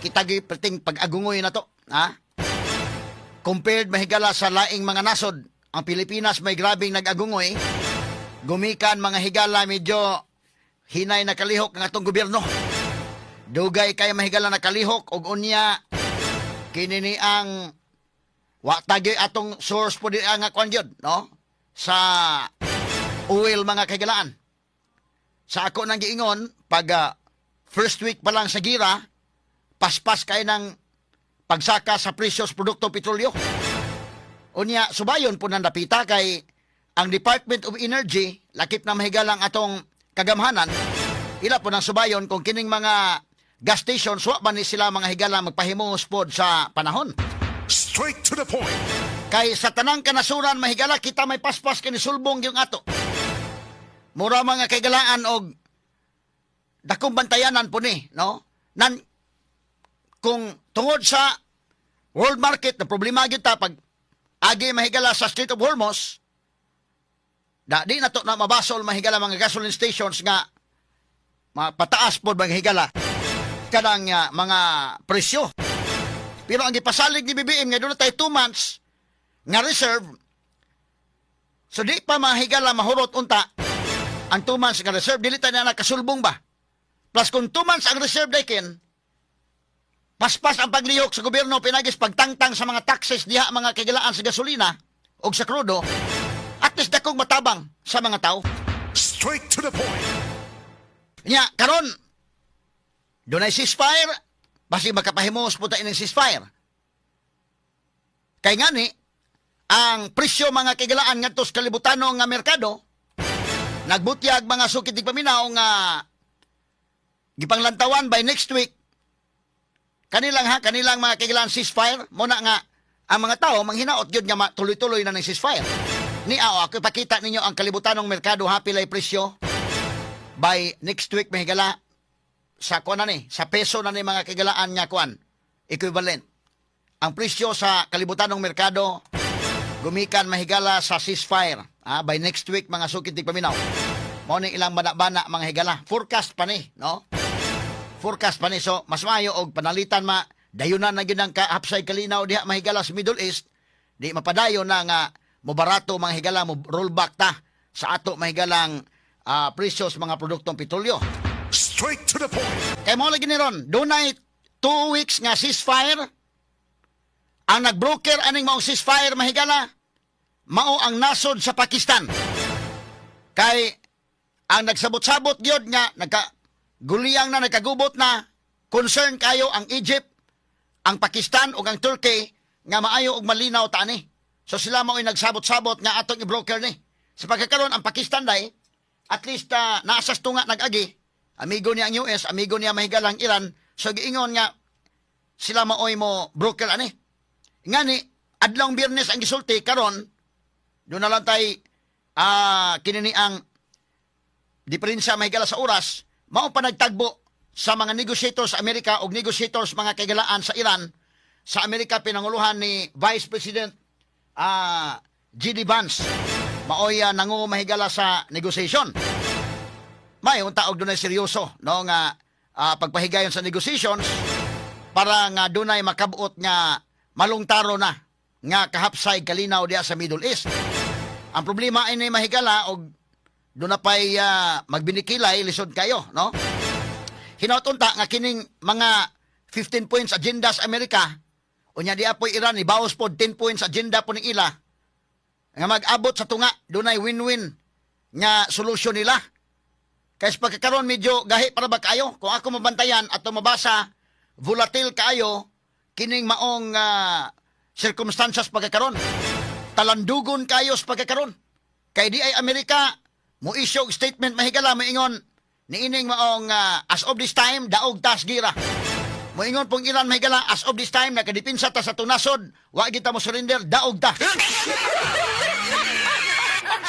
Kita gyud perting pag-agungoy na to, ha? Compared, mahigala, sa laing mga nasod, ang Pilipinas may grabing nag-agungoy. Gumikan, mga higala, medyo hinay na kalihok ang atong gobyerno. Dugay kay, mahigala, nakalihok og unya kini ni ang wa tagi atong source po di ang kuan gyud, no, sa oil, mga kahigalaan. Sa ako nang giingon pag first week pa lang sa gira, paspas kay ng pagsaka sa presyo sa produkto petrolyo. Unya subayon po ng dapita kay ang Department of Energy, lakip na, mahigalang, atong kagamhanan, ila po ng subayon kung kining mga gas stations wa ba ni sila, mga higala, magpahimungos pod sa panahon. Straight to the point. Kay sa tanang kanasuran, mahigala, kita may paspas kini sulbong yung ato. Mura, mga kaigalaan, og dakong bantayanan po ni, no? Nan kung tungod sa world market na problema gyud ta pag agi, mahigala, sa Strait of Hormuz, da di na to na mabasol, mahigala, mga gasoline stations nga mapataas pod, mga higala, kanang mga presyo. Pero ang gipasalig ni BBM nga doon tayo 2 months nga reserve. So di pa, mahigala, mahurot unta ang 2 months nga reserve, dili ta na nakasulbong ba. Plus kung 2 months ang reserve dayken, paspas ang paglihok sa gobyerno pinagis pagtangtang sa mga taxes diha, mga kagilaan, sa gasolina o sa krudo, at least dakong matabang sa mga tao. Straight to the point. Nya karon dunay ceasefire, basi makapahimos po ta ining ceasefire. Kay ngani ang presyo, mga kagilaan, ngadto sa kalibutano nga merkado, nagbutyag, mga sukit paminaw, nga gipanglantawan by next week kanilang ha kanilang, mga kagilaan, ceasefire mo na nga ang mga tao manghinaot gyud nga tuloy-tuloy na ng ceasefire. Ni ao ako ipakita ninyo ang kalibutanong merkado ha, pilay presyo by next week, mahigala, sa kuan na ni, sa peso na ni, mga kagilaan, nga kuan equivalent ang presyo sa kalibutanong merkado gumikan, mahigala, sa ceasefire by next week, mga sukit paminaw. Mao ni ilang bana-bana, mga higala, forecast pa ni, no? Forecast pa ni. So mas maayo og panalitan ma dayunan na gyud ang kahapsay kalinaw diha, mahigala, sa Middle East, di mapadayon na nga mobarato, mga higala, mo rollback ta sa ato, mahigalang, presyo sa mga produktong petrolyo. Straight to the point. Kay mo lagi ni ron, dunay 2 weeks nga ceasefire. Ang nagbroker aning maong ceasefire, mahigala, mao ang nasod sa Pakistan. Kay ang nagsabot-sabot gyud nga nagka guliyang na, nagkagubot na, concern kayo ang Egypt, ang Pakistan ug ang Turkey nga maayo og malinaw ta ani. So sila mao'y nagsabot-sabot nga atong i-broker ni. Sa pagkakaroon ang Pakistan day, at least naa sa tunga nag-agi. Amigo niya ang US, amigo niya, mahigala, ang Iran. So giingon nga sila maoy mo broker ani. Ngani adlong Biyernes ang gisulti, karon doon na lang tay kinini ang diferensya, mahigala, sa oras, mao pa nagtagbo sa mga negotiators sa Amerika o negotiators, mga kaigalaan, sa Iran. Sa Amerika, pinanguluhan ni Vice President J.D. Vance, maoy nangu, mahigala, sa negotiation. May unta og dunay seryoso, no, nga pagpahigayon sa negotiations para nga dunay makabot nga malungtaro na nga kahapsay kalinaw diha sa Middle East. Ang problema ini, mahigala, og doon na pa'y magbinikilay, lisod kayo, no? Hinaut unta nga kining mga 15 points agenda sa Amerika, unya di apoy Iran, ibawas po 10 points agenda po ni ila, nga mag-abot sa tunga, dunay win-win nga solusyon nila. Kaya sa pagkakaroon medyo gahi para ba kayo? Kung ako mabantayan at mabasa, volatile kaayo kining maong circumstances pagkakaroon. Talandugon kayo sa pagkakaroon. Kay di ay Amerika mo issue og statement, mahigala, moingon niining maong as of this time daog tas gira. Moingon pong Iran, mahigala, as of this time nakadipinsa ta sa tunasod, wa kita mo surrender, daog ta.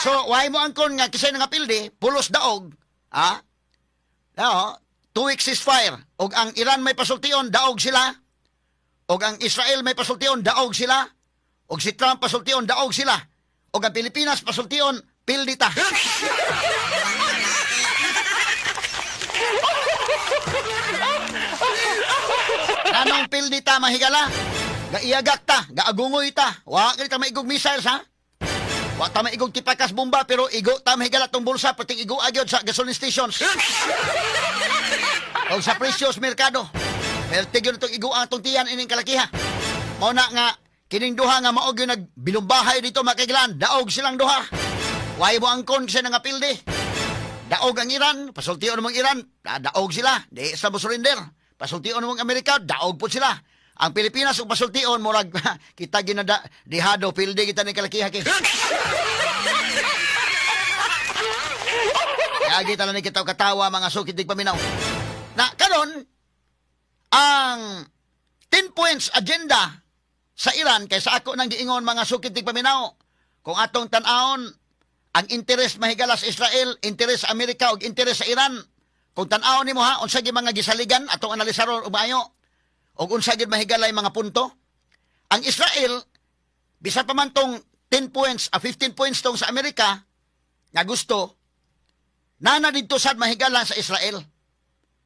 So, why mo angkon nga kisay nga pildi, pulos daog, ha? No, 2 weeks ceasefire. Og ang Iran may pasultion, daog sila. Og ang Israel may pasultion, daog sila. Og si Trump pasultion, daog sila. Og ang Pilipinas pasultion, pildi ta. Ano Nganong pildi ta, mahigala? Gaiyagak ta, gaagungoy ta. Wa ta maigog missiles, ha? Wa ta maigog tipakas bomba, pero igo ta, mahigala, tong bulsa, pati igo agyod sa gasoline stations o sa presyos merkado. Pero tigyon itong igo ang atong tiyan ining kalakiha. Mao na nga kining duha nga mao gyud nagbilumbahay dito, makiglan, daog silang duha. Way mo angkon kasi nga pildi. Daog ang Iran, pasultion mong Iran, daog sila, di sila mo surrender. Pasultion mong Amerika, daog po sila. Ang Pilipinas ug pasultion, murag kita ginada dihado, pildi kita ni kalakiha kay. Kaya kita lang ni kita katawa, mga sukit dig paminaw. Na karon ang 10 points agenda sa Iran, kay sa ako nang giingon, mga sukit dig paminaw, kung atong tan-awon ang interes, mahigala, sa Israel, interes sa Amerika ug interes sa Iran. Kung tan-awon nimo ha, unsa gyud mga gisaligan, atong analisaron og maayo ug unsa gyud, mahigala, mga punto. Ang Israel, bisan pa man tong 10 points a 15 points tong sa Amerika nga gusto nana didto sad, mahigala, sa Israel.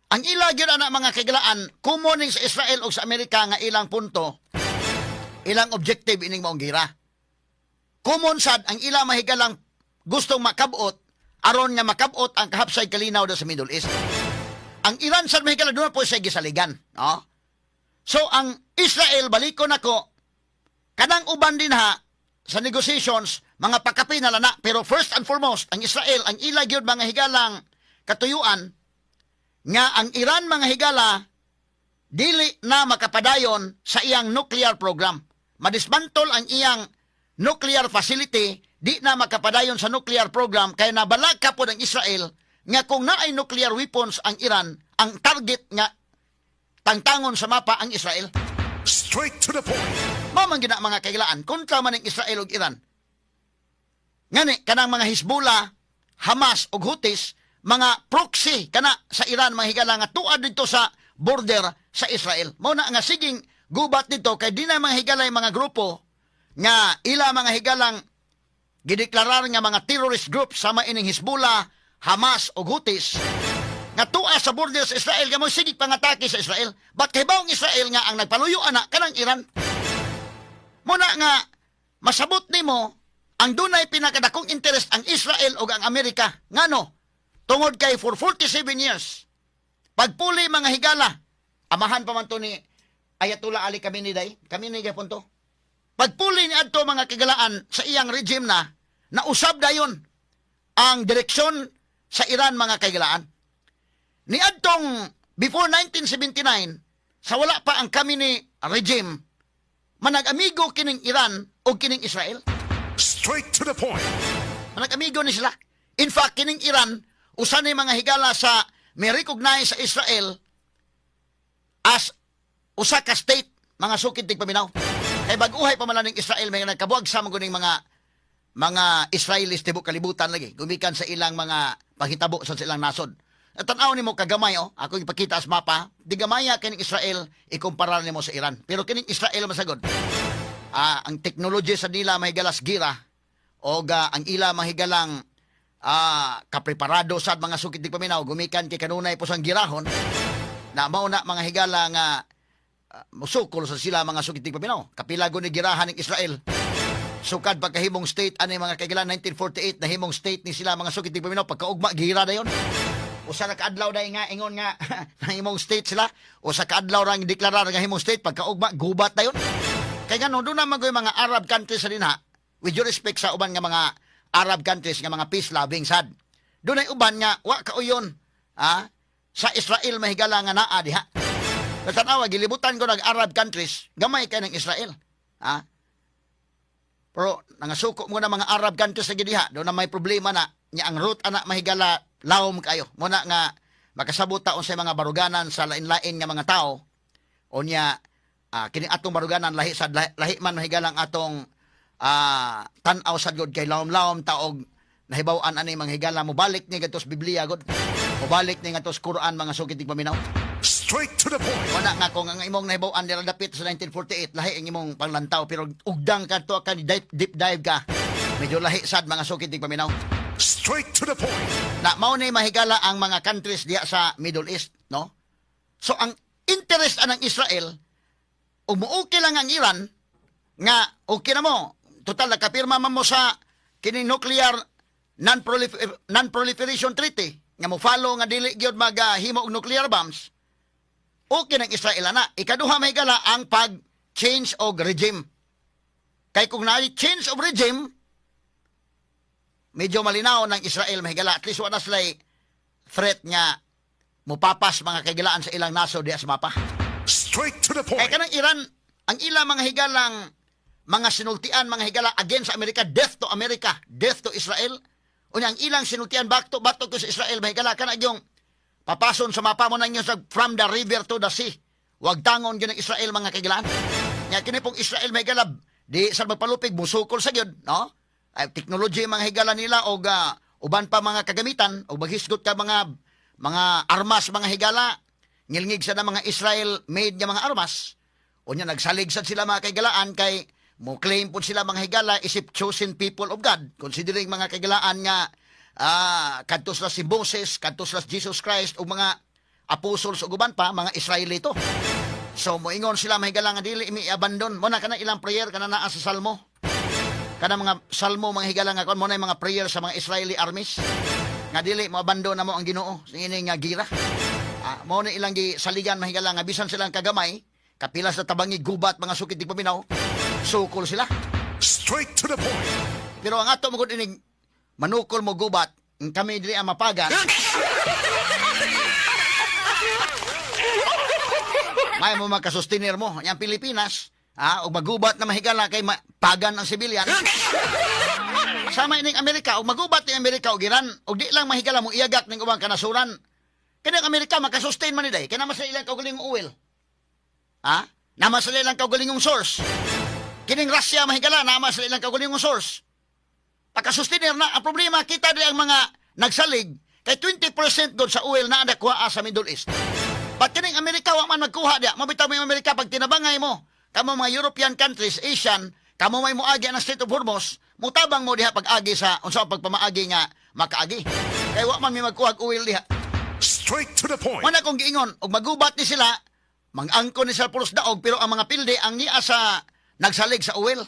Ang ila gyud ana, mga kagilaan, common sa Israel ug sa Amerika nga ilang punto, ilang objective ining maong gira. Common sad ang ila mahigalang gustong makabot aron nga makabot ang kahapsay kalinaw da sa Middle East. Ang Iran sad, mahigala, doon po siya gisaligan, no? So ang Israel, balikon nako, kanang uban din ha sa negotiations, mga pakapi na lana, pero first and foremost ang Israel, ang ila gyud, mga higalang katuyuan nga ang Iran, mga higala, dili na makapadayon sa iyang nuclear program. Madismantol ang iyang nuclear facility, di na makapadayon sa nuclear program kay nabalaka po ng Israel nga kung naay nuclear weapons ang Iran, ang target nga tangtangon sa mapa ang Israel. Straight to the point. Mao man gina, mga kailaan, kontra man ang Israel ug Iran. Ngani kanang mga Hezbollah, Hamas ug Houthis, mga proxy kana sa Iran, mga higala, nga tuad dito sa border sa Israel. Mao na nga siging gubat dito kay di na, mga higala, mga grupo nga ila, mga higalang gideklarar nga mga terrorist group sama ining Hezbollah, Hamas ug Houthis nga tua sa border sa Israel nga mo sige pangatake sa Israel. But kay ang Israel nga ang nagpaluyo ana kanang Iran. Muna nga masabot nimo ang dunay pinakadakong interest ang Israel ug ang Amerika. Ngano? Tungod kay for 47 years, pagpuli, mga higala, amahan pa man to ni Ayatollah Ali Khamenei day, Khamenei gyapon to. Pagpuli ni adto, mga kagalaan, sa iyang regime na, nausab dayon ang direksyon sa Iran, mga kagalaan. Ni adtong before 1979, sa wala pa ang Khamenei regime, manag-amigo kining Iran o kining Israel. Straight to the point. Manag-amigo ni sila. In fact, kining Iran, usa ni mga higala sa may recognize sa Israel as usa ka state, mga sukid tig paminaw. Kay bag-uhay pa man lang ning Israel, may nagkabuag sa mga mga Israelis tibok kalibutan lagi gumikan sa ilang mga panghitabo sa ilang nasod. At tan-aw nimo kagamay oh, ako ipakita sa mapa, di gamaya kining Israel ikumpara nimo sa Iran. Pero kining Israel masagod. Ang technology sa nila, mahigalas gira o ang ila mahigalang kapreparado sa mga sukit di paminaw gumikan kay kanunay po sang girahon na mao na, mga higala, nga musukol sa sila, mga sukit di paminaw. Kapila ni girahan ng Israel sukad pagkahimong state ani, mga kaigilan. 1948 nahimong state ni sila, mga sukit di paminaw. Pagkaugma, gira dayon. Usa ra kaadlaw dai nga ingon nga nahimong state sila, usa ka adlaw ra ang deklarar nga himong state, pagkaugma gubat dayon. Kay ngano, doon naman ko mga Arab countries sa dinha, with due respect sa uban nga mga Arab countries nga mga peace loving sad, doon ay uban nga wa kauyon sa Israel, mahigala, nga naa diha. Tanawa, gilibutan ko nag Arab countries, gamay kay ng Israel. Pero nangasuko mo na mga Arab countries sa diha, doon na may problema na nya ang root ana, mahigala, lawom kayo. Muna nga makasabot ta unsay mga baruganan sa lain-lain nga mga tao o nya kini atong baruganan lahi sa lahi, lahi man, mahigalang atong tan-aw sad gud kay lawom-lawom taog nahibaw-an ani, mga higala, mobalik ni ngadto sa Biblia gud, mobalik ni ngadto sa Quran, mga sukit tig paminaw. Straight to the point. Wala nga kung ang imong nahibaw-an dira dapit sa 1948, lahi ang imong panglantaw, pero ugdang ka to ka deep, deep dive ka, medyo lahi sad, mga sukit tig paminaw. Straight to the point. Na mao ni, mahigala, ang mga countries diya sa Middle East, no? So ang interest anang Israel Ug mo-okay lang ang Iran nga okay na mo. Total, nakapirma man mo sa kini nuclear non-proliferation treaty nga mo follow nga dili gyud maghimo og nuclear bombs. Okay ng Israel na. Ikaduha, mahigala, ang pag change og regime. Kay kung na change of regime, medyo malinaw ng Israel, mahigala. At least wala sila threat nga mupapas, mga kahigalaan, sa ilang nasod diya sa mapa. Straight to the Kay point. Kanang Iran, ang ilang mga higalang mga sinultian, mga higala against America, death to America, death to Israel. Unya ang ilang sinultian back to back to sa Israel, mahigala, kana yung papason sa mapa mo nang sa from the river to the sea. Wag tangon gyud ang Israel, mga kahigalaan. Nya kini pong Israel, mahigala, di sa magpalupig musukol sa gyud, no? Ay, technology, mga higala, nila og uban pa mga kagamitan og maghisgot ka mga armas, mga higala, ngilngig sa na mga Israel made nga mga armas. Unya nagsalig sad sila, mga kahigalaan, kay mo claim pud sila, mga higala, isip chosen people of God, considering, mga kahigalaan, nga kadto sila si Moses, kadto sila si Jesus Christ ug mga apostles ug uban pa mga Israelito. So moingon sila, mga higala, nga dili mi abandon mo na kana ilang prayer kana naa sa Salmo, kana mga salmo, mga higala, nga kon mo na yung mga prayer sa mga Israeli armies nga dili mo abandon na mo ang Ginoo sa ini nga gira. Mo na ilang saligan, mahigala, nga bisan silang kagamay, kapila sa tabangi gubat, mga suki tigpaminaw, sukol sila. Straight to the point. Pero ang ato mo gud inig manukol mo gubat, ang kami dili ang mapagan. May mo makasustenir mo. Yang Pilipinas, og magubat na, mahigala, kay pagan ang civilian. Sama ining Amerika, og magubat ning Amerika og Iran, og di lang, mahigala, mo iyagak ning ubang kanasuran. Kani ang Amerika makasustain man ni day, kay naman sa ilang kaugalingong oil. Ha? Naman sa ilang kaugalingong source. Kining Russia, mahigala, naman sa ilang kaugalingong source. Pagkasustenir na, ang problema, kita di ang mga nagsalig, kay 20% doon sa oil na nakuha sa Middle East. Pag kining Amerika, wa man magkuha diya. Mabitaw mo yung Amerika, pag tinabangay mo, kamo mga European countries, Asian, kamo may muagi ang Strait of Hormuz, mutabang mo diha pag-agi sa unsa ang pagpamaagi nga makaagi. Kay wa man may magkuha og oil diha. Straight to the point. Mana kong giingon, og magubat ni sila, mang-angkon ni sila pulos daog, pero ang mga pilde ang niya sa nagsalig sa oil.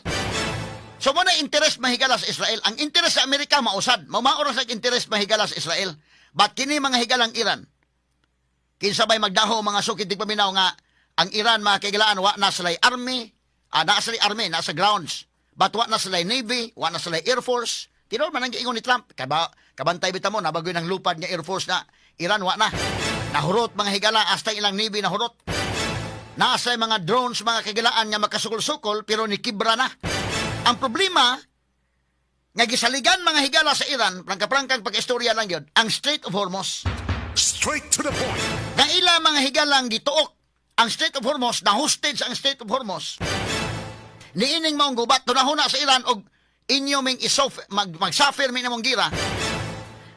So mo na interest, mahigala, sa Israel. Ang interest sa Amerika mausad. Mamao ra sa interest, mahigala, sa Israel. But kini mga higalang Iran, kinsa bay magdaho, mga suki tigpaminaw, nga ang Iran, mga kahigalaan, wa na sila'y army, naa sila'y army, nasa grounds. But wa na sila'y navy, wa na sila'y air force. Tinuod man ang giingon ni Trump. Kabantay bita mo, nabagoy ng lupad nga air force na Iran, wa na. Nahurot, mga higala, hasta ilang navy nahurot. Nasa mga drones, mga kahigalaan, nga makasukol-sukol, pero ni kibra na. Ang problema, nga gisaligan, mga higala, sa Iran, prangka-prangkang pag-istorya lang yun, ang Strait of Hormuz. Straight to the point. Nga ila mga higalang gituok ang Strait of Hormuz, na hostage ang Strait of Hormuz. Niining maong gubat, tunahuna sa Iran og inyo ming isof, mag-suffer mi namong gira.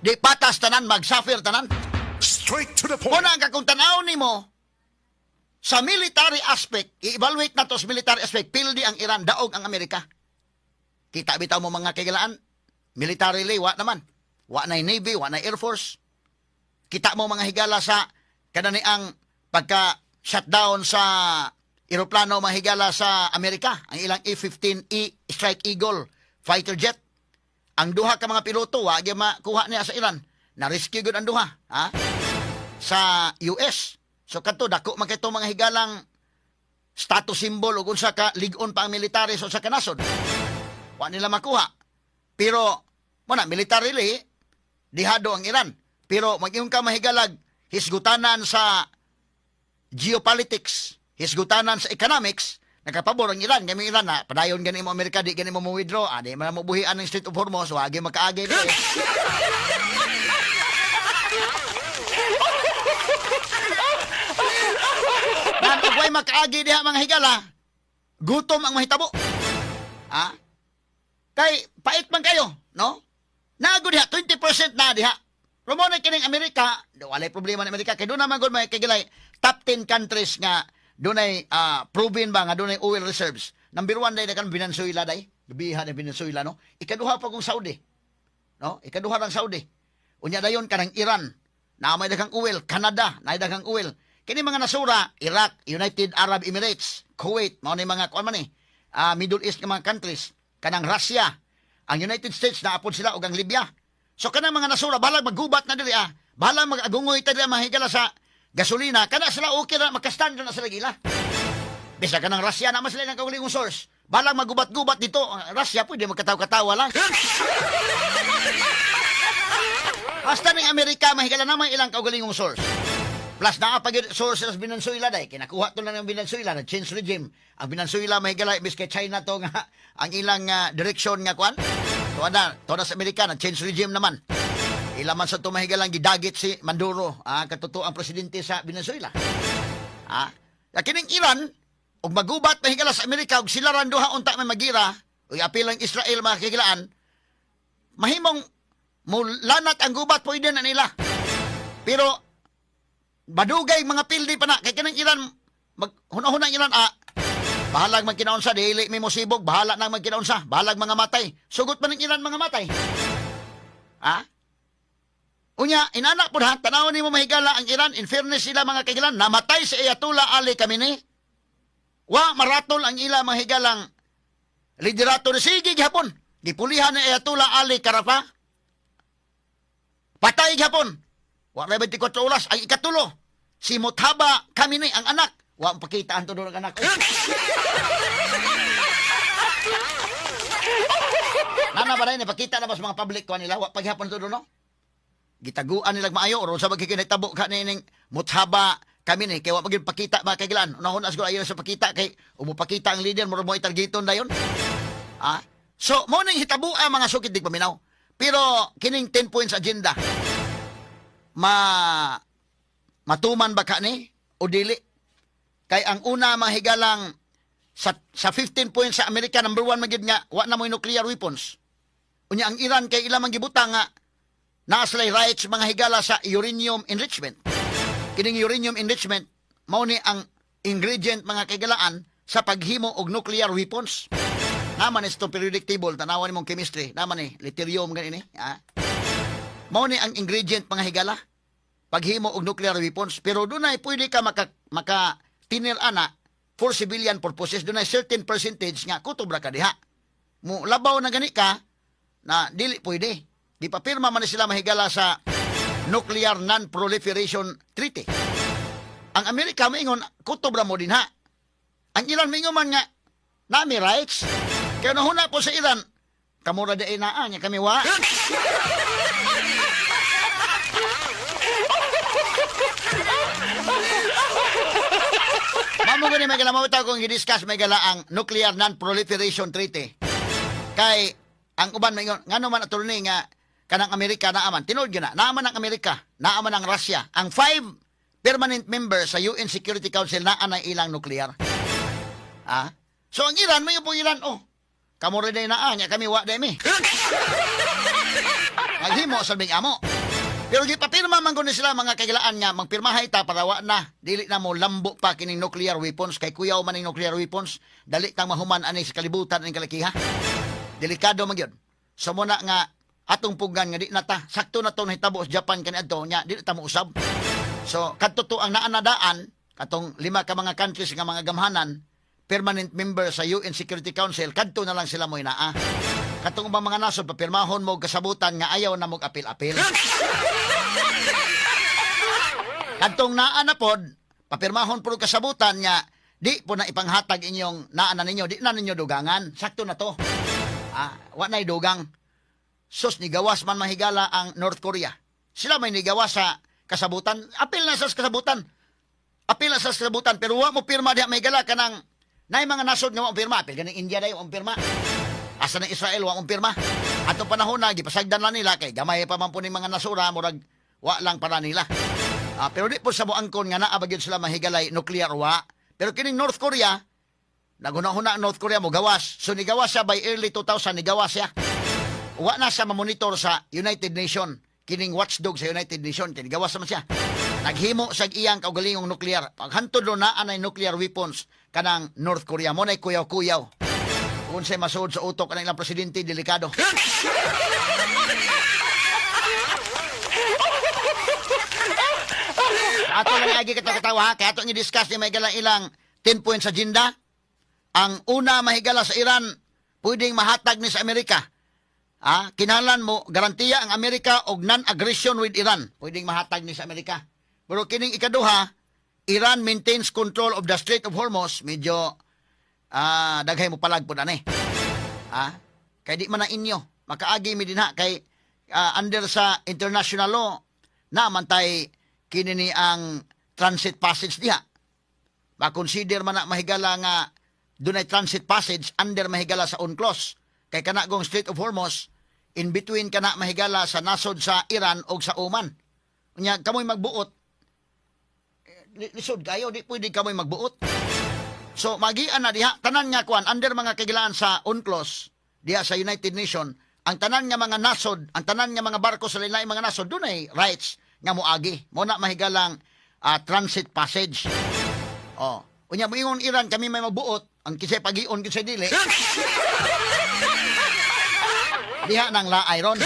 Di patas tanan, mag-suffer tanan. Straight to the point. Una ang kakung tanaw nimo sa military aspect, i-evaluate na to sa military aspect, pildi ang Iran, daog ang Amerika. Kita bitaw mo, mga kahigalaan, militarily, wa naman. Wa na Navy, wa na Air Force. Kita mo, mga higala, sa kananiang pagka shutdown sa eroplano, mga higala, sa Amerika, ang ilang F-15E Strike Eagle fighter jet. Ang duha ka mga piloto, wa gyud makuha niya sa Iran. Na-rescue gyud ang duha, ha? Sa US. So kadto dako man kay mga higalang status symbol ug unsa ka lig-on pa ang military sa usa ka nasod. Wa nila makuha. Pero mo na militarily dihado ang Iran. Pero mag-ingon ka, mahigalag, hisgutanan sa geopolitics, hisgutanan sa economics, nakapabor ang Iran. Kami Iran na, padayon gani mo Amerika, di gani mo mo withdraw, di man mo buhian ng Strait of Hormuz, wagi makaagi ni. Nan og way makaagi diha, mga higala, gutom ang mahitabo. Ha? Kay pait man kayo, no? Nago diha 20% na diha. Pero mo na kining Amerika, walay problema ng Amerika kay doon naman gud may kagilay top 10 countries nga dunay proven ba nga dunay oil reserves. Number 1 day na kan Venezuela day. Gabihan ng Venezuela, no. Ikaduha pa kung Saudi. No? Ikaduha lang Saudi. Unya dayon kanang Iran. Na may daghang oil, Canada, na daghang oil. Kini mga nasura, Iraq, United Arab Emirates, Kuwait, mao ni mga kuan man ni, Middle East nga mga countries, kanang Russia, ang United States na apod sila ug ang Libya. So kanang mga nasura bahalag maggubat na diri ah. Bahalag mag-agungoy ta diri mga higala sa gasolina, kana sila okay ra makastand na sila gila. Bisa kanang Russia na man sila ng kaugalingong source. Bahalag magubat-gubat dito, Russia pwede magkatawa-katawa lang. Hasta ning Amerika mahigala naman ilang kaugalingong source. Plus naa pa gyud source sa Venezuela dai kinakuha to lang ng Venezuela na change regime. Ang Venezuela mahigala imbes kay China to nga ang ilang direction nga kuan. Tuwa na sa Amerika na change regime naman. Ila man sa to mahigalang gidagit si Maduro, katotoang presidente sa Venezuela. Kining Iran og magubat mahigala sa Amerika og sila ran duha unta may magira, ug apil ang Israel mga kahigalaan, mahimong mulanat ang gubat pwede na nila. Pero badugay mga pildi pa na kay kanang Iran maghuna-huna ang Iran bahalag magkinaunsa dili may mosibog, bahala nang magkinaunsa, bahalag mga matay. Sugot man ng Iran mga matay. Unya inana pud ha, tan-awon nimo mahigala ang Iran, in fairness sila mga kahigalan, namatay si Ayatollah Ali Khamenei. Wa maratol ang ila mga higalang liderato ni sige gihapon. Gipulihan ni Ayatollah Ali Karafa. Patay gihapon. Wa ra 24 oras ang ikatulo. Si Mojtaba Khamenei ang anak. Wa pakita ang tudong anak. Nana ba rin, ipakita na ba sa mga public ko nila? Wa paghapon to no? Gitaguan nila maayo or sa bagay kinahitabo ka nining Mojtaba Khamenei kay wa maging pakita mga kaigilan. Unahon na siguro ayaw sa pakita kay umupakita ang leader murag mo itargeton dayon. So mo ning hitabua mga sukid dig paminaw. Pero kining 10 points agenda matuman ba ka ni o dili? Kay ang una mga higalang sa 15 points sa Amerika, number 1 magyud nga wa na moy nuclear weapons. Unya ang Iran kay ila man gibutang nga naa sila'y rights mga higala sa uranium enrichment. Kining uranium enrichment mao ni ang ingredient mga kahigalaan sa paghimo og nuclear weapons. Naman is itong periodic table, tanawan nimong chemistry, naman ni lithium ganini. Mao ni ang ingredient mga higala paghimo og nuclear weapons, pero dunay pwede ka maka tinir ana for civilian purposes, dunay certain percentage nga kutob ra ka diha. Mo labaw na gani ka na dili pwede. Gipapirma man ni sila mahigala sa Nuclear Non-Proliferation Treaty. Ang Amerika moingon kutob ra mo dinha. Ang Iran moingon man nga nami rights. Kaya nahuna po sa Iran, kamura di ay naa nya kami wa. Mamo gani may gala mawita kung i-discuss may gala ang Nuclear Non-Proliferation Treaty. Kay ang uban maingon ngano man attorney nga kanang Amerika naaman tinuod gyud na naaman ang Amerika, naaman ang Russia, ang 5 permanent members sa UN Security Council naa na ilang nuclear. So ang Iran may po Iran oh. Kamo ra day naa nya kami wa day mi. Maghimo sa bing amo. Pero gipapirma man gud ni sila mga kagilaan nga magpirmahay ta para wa na dili na mo lambo pa kining nuclear weapons kay kuyaw man ning nuclear weapons, dali tang mahuman ani sa kalibutan ning kalakiha. Delikado man gyud. So muna nga atong pugan nga di na ta sakto na to nahitabo sa Japan kaniadto nya di na ta mousab. So kadto to ang naanadaan katong 5 ka mga countries nga mga gamhanan permanent member sa UN Security Council kadto na lang sila moy naa. Katong ubang mga nasod papirmahon mo kasabutan nga ayaw na mo apil-apil. Kadtong naa na pod papirmahon pud kasabutan nga di po na ipanghatag inyong naa na ninyo, di na ninyo dugangan. Sakto na to. Wa na'y dugang. Sus, nigawas man mahigala ang North Korea. Sila may nigawas sa kasabutan. Apil na sa kasabutan. Apil na sa kasabutan. Pero wa mo pirma diha mahigala kanang naay mga nasod nga wa mo pirma. Apil ganing India dayo wa mo pirma. Asa ng Israel wa mo pirma. Atong panahon na gipasagdan lang nila kay gamay pa man po ning mga nasura murag wa lang para nila. Pero di po sa moangkon nga naa ba gyud sila mahigalay nuclear wa. Pero kining North Korea, naghuna-huna ang North Korea mo gawas. So nigawas siya by early 2000, nigawas siya. Wa na siya mamonitor sa United Nation. Kining watchdog sa United Nation, kini gawas naman siya. Naghimo sa iyang kaugalingong nuclear. Paghantod do naa nay nuclear weapons kanang North Korea. Mo nay kuyaw-kuyaw. Unsay masuod sa utok kanang ilang presidente, delikado. Sa ato lang agi katawa ha, kay ato i-discuss ni mahigala ilang 10 points agenda. Ang una, mahigala, sa Iran, pwedeng mahatag ni sa Amerika. Ah, kinahanglan mo garantiya ang Amerika og non-aggression with Iran. Pwedeng mahatag ni sa Amerika. Pero kining ikaduha, Iran maintains control of the Strait of Hormuz, medyo daghay mo palag pud ani. Ah, kay di man na inyo makaagi mi dinha kay under sa international law na man tay kini ni ang transit passage diha. Ma-consider man na, mahigala, nga dunay transit passage under, mahigala, sa UNCLOS. Kay kana gong Strait of Hormuz, in between kana, mahigala, sa nasod sa Iran o sa Oman. Unya kamoy magbuot, eh, lisod kayo, di pwede kamoy magbuot. So magian na diha tanan nga kuan under mga kagilaan sa UNCLOS diha sa United Nation, ang tanan nga mga nasod, ang tanan nga mga barko sa lain mga nasod dunay rights nga moagi. Mo na, mahigalang, transit passage. Oh. Unya moingon Iran, kami may magbuot, ang kisay pagion, kisay dili. Diha nang laay ron.